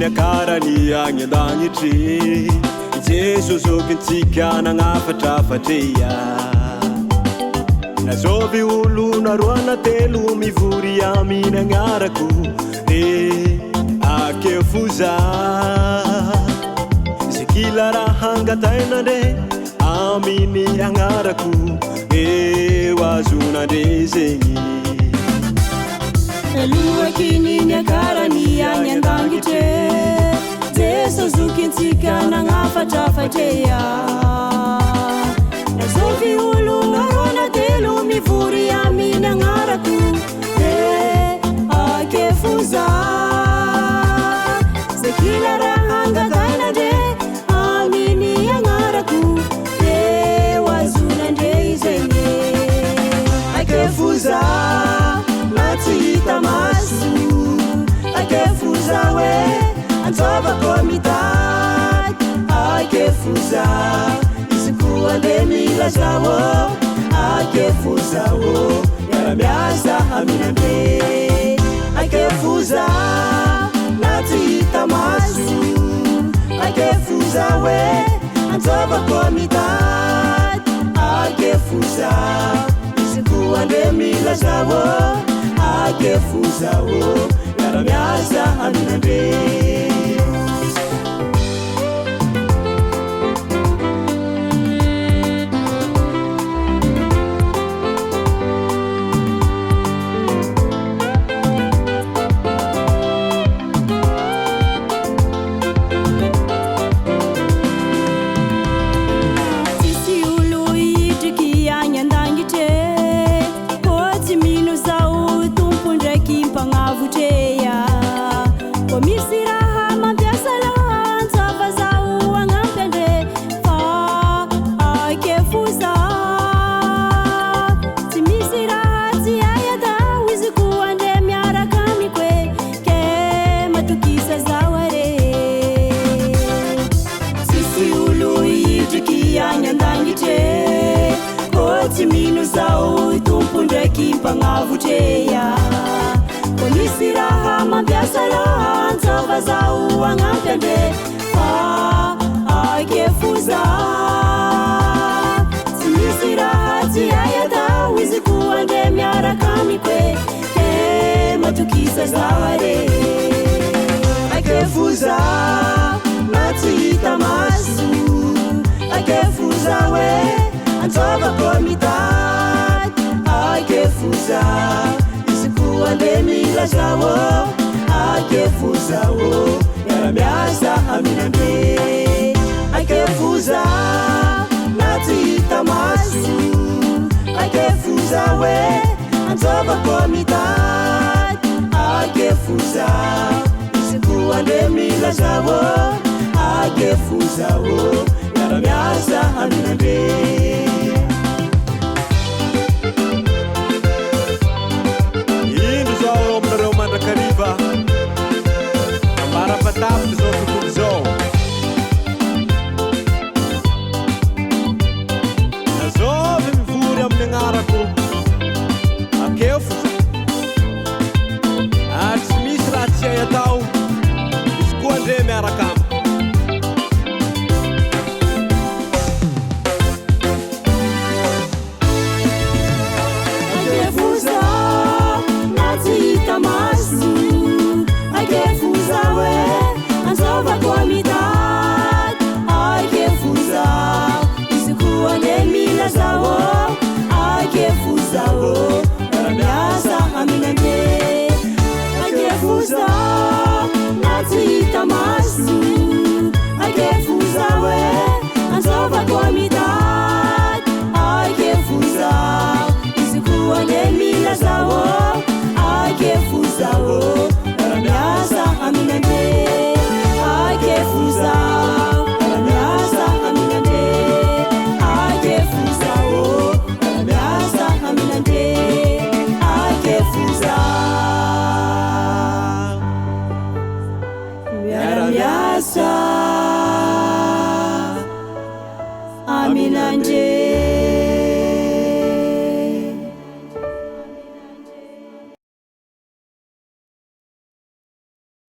niakarany agny an-dagnitry, Jeso zokintsika nagnafatrafatreia. Nazovy olo na roa na telo mivory aminy agnarako, e akeo foza. Ze kila raha angatainandre aminy agnarako, e ho azonandre zegny. Alohaky ny niakarany agny an-dangitre, Jeso zokintsika nagnafatrafatreia. Nazovy olo na roa na telo mivory aminy agnarako, e akeo foza. Ze kila raha angatainandre aminy agnarako, e ho azonandre zegny. Akeo foza na tsy hita maso, akeo foza hoe antsovako mitady, akeo foza izy koa nde milaza ô, akeo foza ô miara-miasa aminandre. Akeo foza na tsy hita maso, akeo foza hoe antsovako mitady, akeo foza izy koa nde milaza ô, akeo foza ô miara-miasa aminandre. Tsisy olo hidriky agny an-dangitre, koa tsy mino zao tompo ndraiky mpagnavotreia. Koa misy raha mampiasa loha antsova zao agnampy andre, fa akeo foza. Tsy misy raha tsy hay atao izy koa andre miaraka amiko e, ke matokisa zao are. Tsisy olo hidriky agny an-dangitre, koa tsy mino zao tompo ndraiky mpagnavotreia. Koa misy raha mampiasa loha antsova zao agnampy andre, fa akeo foza. Tsy misy raha tsy hay atao izy koa andre miaraka amiko e, ke matokisa zao are. Akeo foza na tsy hita maso, akeo foza hoe antsovako mitady, akeo foza izy koa nde milaza ô, akeo foza ô miara-miasa aminandre. Akeo foza na tsy hita maso, akeo foza hoe antsovako mitady, akeo foza izy koa nde milaza ô, akeo foza ô miara-miasa aminandre. Indro zao eo aminareo mandrakariva, ambara-patapitra zao tontolo zao. Nazovy mivory amin'ny agnarako, akeo foza. Ary tsy misy raha tsy hay atao, izy koa andre miaraka amiko. Akeo foza na tsy hita maso, akeo foza hoe antsovako mitady, akeo foza izy koa nde milaza ô, akeo foza ô miara-miasa aminandre. Akeo foza na tsy hita maso, akeo foza hoe antsovako mitady, akeo foza izy koa nde milaza ô, akeo foza ô miara-miasa aminandre. Akeo foza miara-miasa aminandre, akeo foza ô miara-miasa aminandre, akeo foza miara-miasa aminandre.